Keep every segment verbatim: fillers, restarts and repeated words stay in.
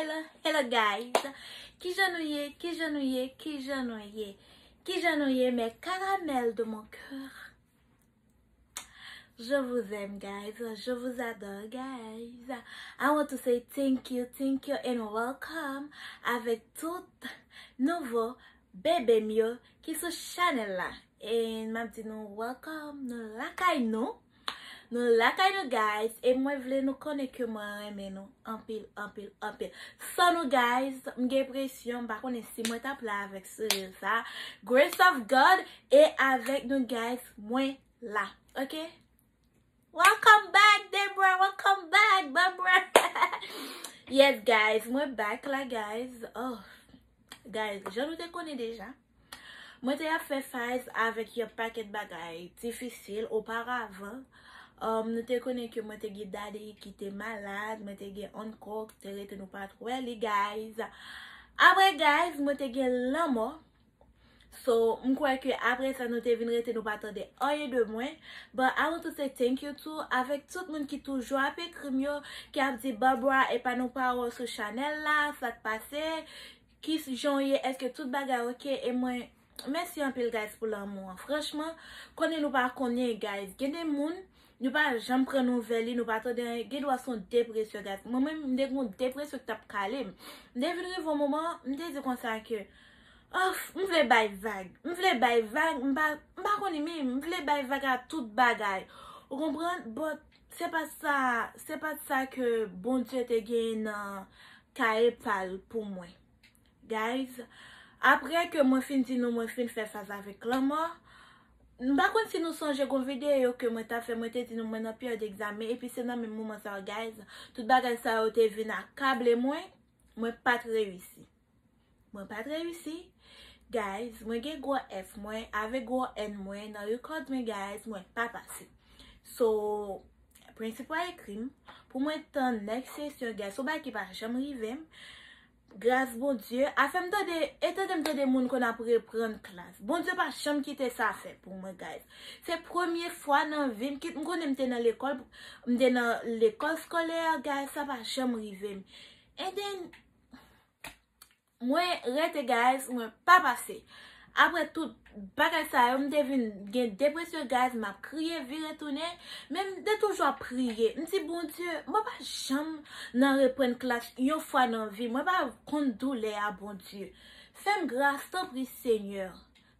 Hello, hello guys. Kijan nou ye? Kijan nou ye? Kijan nou ye? Kijan nou ye, mes caramels de mon cœur? Je vous aime, guys. Je vous adore, guys. I want to say thank you, thank you and welcome avèk tout nouvo bebe m yo ki sou chanèl la. E m ap di nou welcome, nou lakay nou. Nou lakay nou, guys. E mwen vle nou konnen ke mwen renmen nou anpil, anpil, anpil. San nou, guys, m gen enpresyon, m pa konnen si mwen t ap la avèk souri sa. Grace of God e avèk nou, guys, mwen la. Ok? Welcome back, Debra. Welcome back, Barbara. Yes, guys. Mwen back la, guys. Oh, guys, jan nou te konnen deja, mwen te ap fè faz avèk yon pakèt bagay difisil oparavan. Um, nou te konnen ke mwen te gen daddy ki te malad, mwen te gen uncle ki te rete nou pa t wè li, guys. Apre, guys, mwen te gen lanmò. So, m kwè ke apre sa, nou te vin rete, nou pa tande anyen de mwen. But I want to say thank you too avèk tout moun ki toujou ap ekri m yo, ki ap di, "Barbara, epa nou pa wè w sou chanèl la, sa k pase? Ki jan w ye? Èske tout bagay ok?" E mwen, mèsi anpil, guys, pou lanmou an. Franchman, konnen nou pa konnen, guys. Gen de moun, nou pa janm pran nouvèl li, nou pa tande anyen, gen dwa se yon depresyon, guys. Mwen menm, m te gen yon depresyon ki t ap kale m. M te vin rive yon moman, m te di konsa ke, of, m vle bay vag. M vle bay vag, m pa, m pa konnen menm, m vle bay vag a tout bagay. Ou konprann? But se pa sa, se pa sa ke Bondye te genyen nan kaye pa l pou mwen. Guys, apre ke mwen fin di nou, mwen fin fè fas avèk lanmò, m pa konn si nou sonje gon videyo ke mwen t ap fè, mwen te di nou mwen nan peryòd egzamen, epi se nan menm moman sa yo, guys, tout bagay sa yo te vin akable mwen, mwen pa t reyisi. Mwen pa t reyisi. Guys, mwen gen gwo F mwen, avèk gwo N mwen, nan record mwen, guys, mwen pa pase. So, prensipal ekri m, pou mwen tann next session, guys, se yon bagay ki pa janm rive m. Gras Bondye, afè m tande, e tande m tande moun konn ap reprann klas. Bondye pa janm kite sa fè pou mwen, guys. Se premye fwa nan vi m, kit m konnen m te nan lekòl, m te nan lekòl skolè, guys, sa pa janm rive m. And then, mwen rete, guys, mwen pa pase. Apre tout bagay sa yo, m te vin gen depresyon, guys, m ap kriye, vire tounen. Men m te toujou ap priye. M di, "Bondye, mwen pa janm nan reprann klas yon fwa nan vi m. Mwen pa konn doulè a, Bondye. Fè m gras, tanpri, Senyè.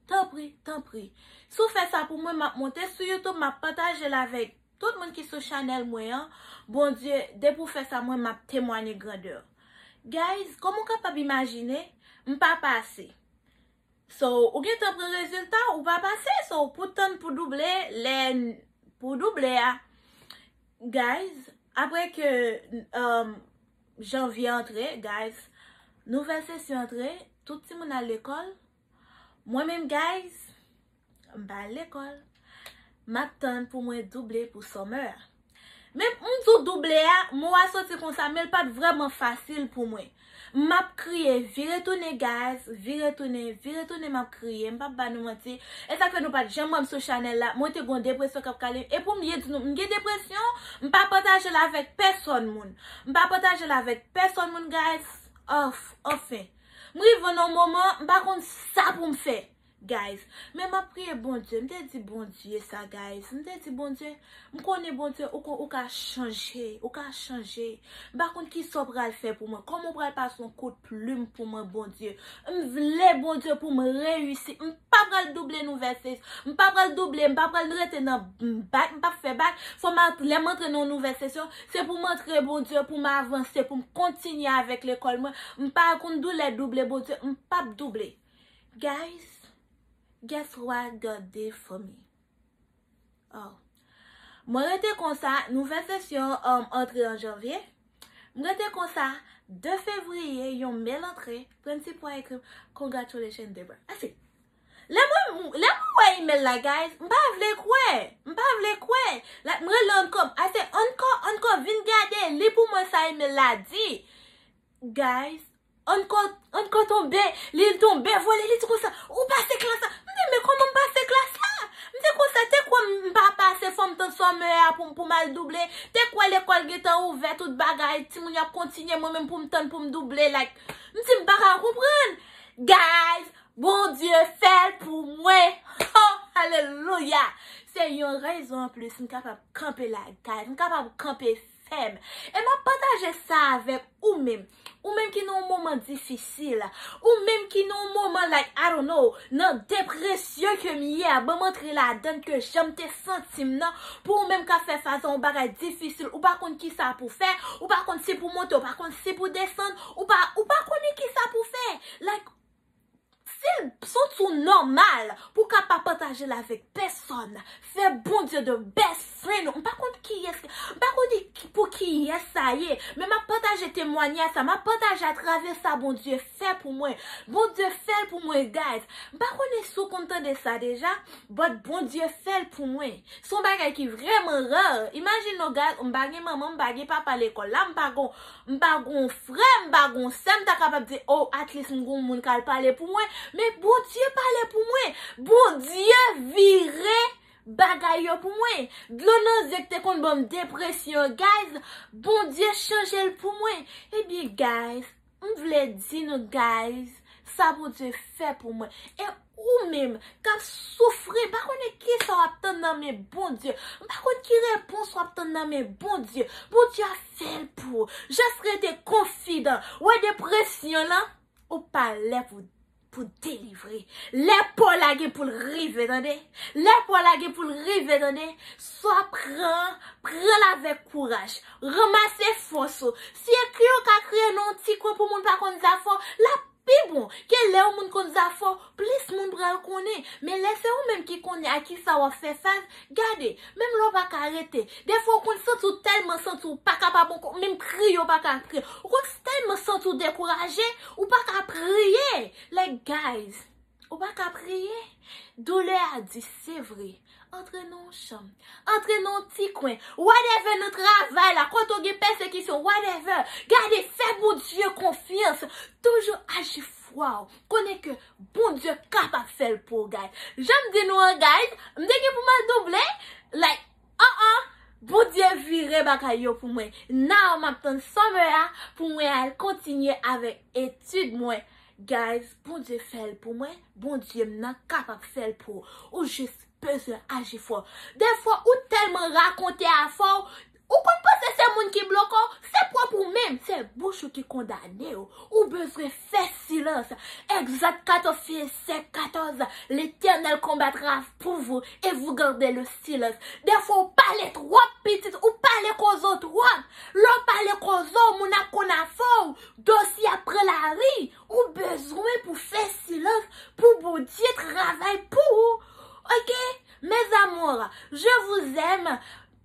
Tanpri, tanpri." Si w fè sa pou mwen, m ap monte sou YouTube, m ap pataje l avèk tout moun ki sou chanèl mwen an. Bondye, depi w fè sa, mwen, m ap temwanye grandè. Guys, kòman w kapab imajine, m pa pase. So, ou gentan pran rezilta, ou pa pase, so, pou tann pou double, lè n-, pou double a. Guys, apre ke, um, janvye antre, guys, nouvèl sesyon antre, tout timoun al lekòl. Mwen menm, guys, m pa al lekòl. M ap tann pou mwen double pou summer a. Men m di w double a, mo a soti konsa, men l pa t vrèman fasil pou mwen. M ap kriye, vire tounen, guys, vire tounen, vire tounen, m ap kriye, m p ap ba nou manti. E sa k fè nou pa t janm wè m sou chanèl la, mwen te gon depresyon k ap kale m. E pou m byen di nou, m gen depresyon, m pa pataje l avèk pèsòn moun. M pa pataje l avèk pèsòn moun, guys. Of, anfen. M rive nan yon moman, m pa konn sa pou m fè. Guys, men m ap priye Bondye. M te di Bondye sa, guys. M te di, "Bondye, m konnen, Bondye, ou ko-, ou ka chanje, ou ka chanje. M pa konn ki sa w pral fè pou mwen. Kòman w pral pase yon kout plim pou mwen, Bondye? M vle, Bondye, pou m reyisi. M pa pral double nouvèl sesyon. M pa pral double, m pa pral rete nan bak, m p ap fè bak. Fò m a-, lè m antre nan yon nouvèl sesyon, se pou m antre, Bondye, pou m avanse, pou m kontinye avèk lekòl mwen. M pa konn doulè double, Bondye, m p ap double." Guys, guess what God did for me? Oh. Mwen rete konsa, nouvèl sesyon, um, antre an janvye. M rete konsa, de fevriye, yon mail antre, Principal ekri m, "Congratulations, Debra." Ase, lè mwen, lè mwen wè email la, guys, m pa vle kwè. M pa vle kwè. Like, m rele Uncle, I say, "Uncle, Uncle, vin gade, li pou mwen sa email la di." Guys, Uncle, Uncle tonbe, li tonbe, vole, li di konsa, "Ou pase klas la?" M di, "Men kòman m pase klas la?" M di, Konsa, te kwè m pa pase fò m tann summer a pou, pou m al double. Te kwè lekòl gentan ouvè, tout bagay, timoun y ap kontinye, mwen menm pou m tann pou m double. Like, m di m pa ka konprann. Guys, Bondye fè l pou mwen. Oh, alelouya! Se yon rezon anplis m kapab kanpe la, guys. M kapab kanpe fèm. E m ap pataje sa avèk ou menm. Ou menm ki nan yon moman difisil. Ou menm ki nan yon moman, like, I don't know, nan depresyon ke m ye a, ban m antre ladan ke jan m te santi m nan. Pou ou menm k ap fè fas a yon bagay difisil, ou pa konn kisa pou fè, ou pa konn si pou monte, ou pa konn si pou desann, ou pa, ou pa konnen kisa pou fè. Like, si l sou tou nòmal pou w ka pa pataje l avèk pèsòn, fè Bondye de best friend ou. M pa konn kiyès, m pa konn ki, pou kiyès sa ye, men m ap pataje temwanyaj sa, m ap pataje atravè sa Bondye fè pou mwen. Bondye fè l pou mwen, guys. M pa konnen si w konn tande sa deja, but Bondye fè l pou mwen. Se yon bagay ki vrèman rare. Imajine w, guys, m pa gen manman, m pa gen papa lekòl la, m pa gon, m pa gon frè, m pa gon sè, m ta kapab di, oh, at least m gon moun k al pale pou mwen. Men Bondye pale pou mwen. Bondye vire bagay yo pou mwen. Dlo nan zye k te konn ban m depresyon, guys, Bondye chanje l pou mwen. Ebyen, guys, m vle di nou, guys, sa Bondye fè pou mwen. E ou menm k ap soufri, m pa konnen kisa w ap tann nan men Bondye. M pa konn ki repons w ap tann nan men Bondye. Bondye ap fè l pou ou. Just rete konfidan. Wè depresyon lan, ou pa lè pou, pou delivre. Lè pa w la gen pou l rive, tande. Lè pa w la gen pou l rive, tande. Swa pran, pran l avèk kouraj. Ranmase fòs ou. Si e kriye w ka kriye nan yon ti kwen pou moun pa konn zafè w, l ap pi bon ke lè yon moun konn zafè w, plis moun pral konnen. Men lè se ou menm ki konnen a kisa w ap fè fas, gade, menm lè w pa ka rete, defwa ou konn santi w tèlman santi w pa kapab ankò, menm kriye w pa ka kriye. Ou konn tèlman santi w dekouraje, ou pa ka priye. Like, guys, ou pa ka priye. Doulè a di, se vre. Antre nan yon chanm. Antre nan yon ti kwen. Whatever, nan travay la, kote w gen pèsekisyon, whatever. Gade, fè Bondye konfyans. Toujou aji fwa w. Konnen ke Bondye kapab fè l pou ou, guys. Jan m di nou an, guys, m te gen pou m al double. Like, an an, Bondye vire bagay yo pou mwen. Now, m ap tann summer a pou mwen al kontinye avèk etid mwen. Guys, Bondye fè l pou mwen. Bondye m nan kapab fè l pou ou. Ou jis bezwen aji fò. Defwa, ou tèlman rakonte afè w, ou konn panse se moun ki bloke w, se pwòp ou menm, se bouch ou ki kondane w. Ou bezwen fè silans. Egzòd katòz, vèsè katòz, L'Éternel combattra pour vous et vous gardez le silence. Defwa, ou pale twòp, pitit, ou pale koze w twòp. Lè w pale koze w, moun ap konn afè w, dosye ap pran lari. Ou bezwen pou fè silans, pou Bondye travay pou ou. Ok? Mes amours, je vous aime.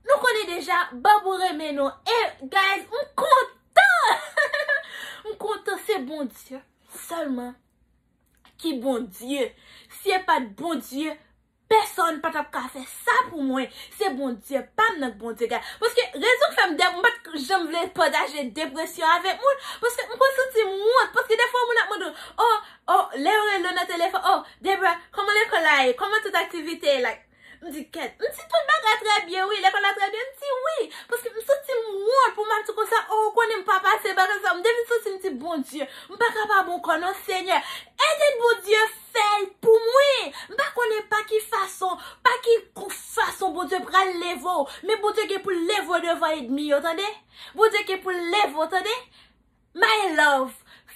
Nou konnen deja, Babou renmen nou. E, guys, m kontan! M kontan, se Bondye sèlman ki Bondye. Si e pa t Bondye, pèsòn pa t ap ka fè sa pou mwen. Se Bondye pa m nan k Bondye, guys. Paske rezon k fè m de, m pa t janm vle pataje depresyon avèk moun. Paske m konn santi m wont. Paske defwa moun ap mande w, oh, oh, lè yo rele w nan telefòn, oh, Debra, kòman lekòl la ye? Kòman tout aktivite ye? Like, m di, kèt, m di tout bagay trè byen, wi, lekòl la trè byen, m di wi, paske m santi m wont pou m ap di konsa, oh, ou konnen m pa pase bagay sa, m te vin santi m di, Bondye, m pa kapab ankò non, Senyè, ede Bondye fè l pou mwen, m pa konnen pa ki fason, pa ki kou-, fason Bondye pral leve w, men Bondye gen pou l leve w devan ènmi yo, tande, Bondye gen pou l leve w, tande. My love,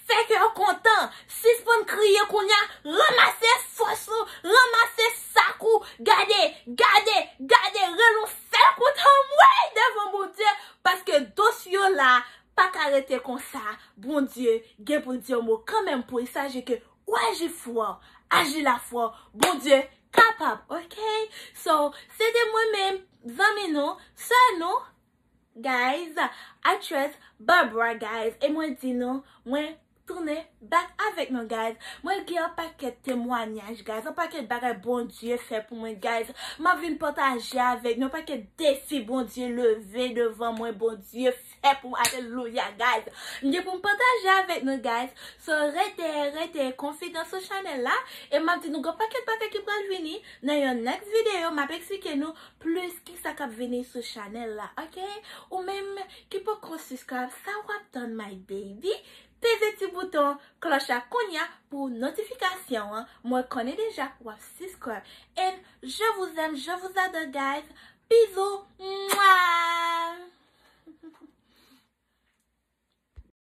fè kè w kontan. Sispann kriye kounye a. Ranmase fòs ou, ranmase sak ou. Gade, gade, gade, rele yon sèl kout anmwey devan Bondye. Paske dosye w la pa ka rete konsa. Bondye gen pou l di yon mo kanmenm pou l sache ke ou aji fwa, aji lafwa. Bondye kapab, ok? So, se te mwen menm, zanmi nou, sè nou, guys, aktris Barbara, guys. E mwen di nou, mwen Tounen back avèk nou, guys. Mwen gen yon pakèt temwanyaj, guys. Yon pakèt bagay Bondye fè pou mwen, guys. M ap vin pataje avèk nou yon pakèt defi Bondye leve devan mwen, Bondye fè pou mwen. Alelouya, guys. M gen pou m pataje avèk nou, guys. So, rete, rete konfidan sou chanèl la. E m ap di nou gen pakèt bagay ki pral vini nan yon next video. M ap eksplike nou plis ki sa k ap vini sou chanèl la, ok? Ou menm ki poko subscribe, sa w ap tann, my baby? Peze ti bouton klòch la kounye a pou notifikasyon an. Mwen konnen deja w ap subscribe. And je vous aime, je vous adore, guys. Bizou.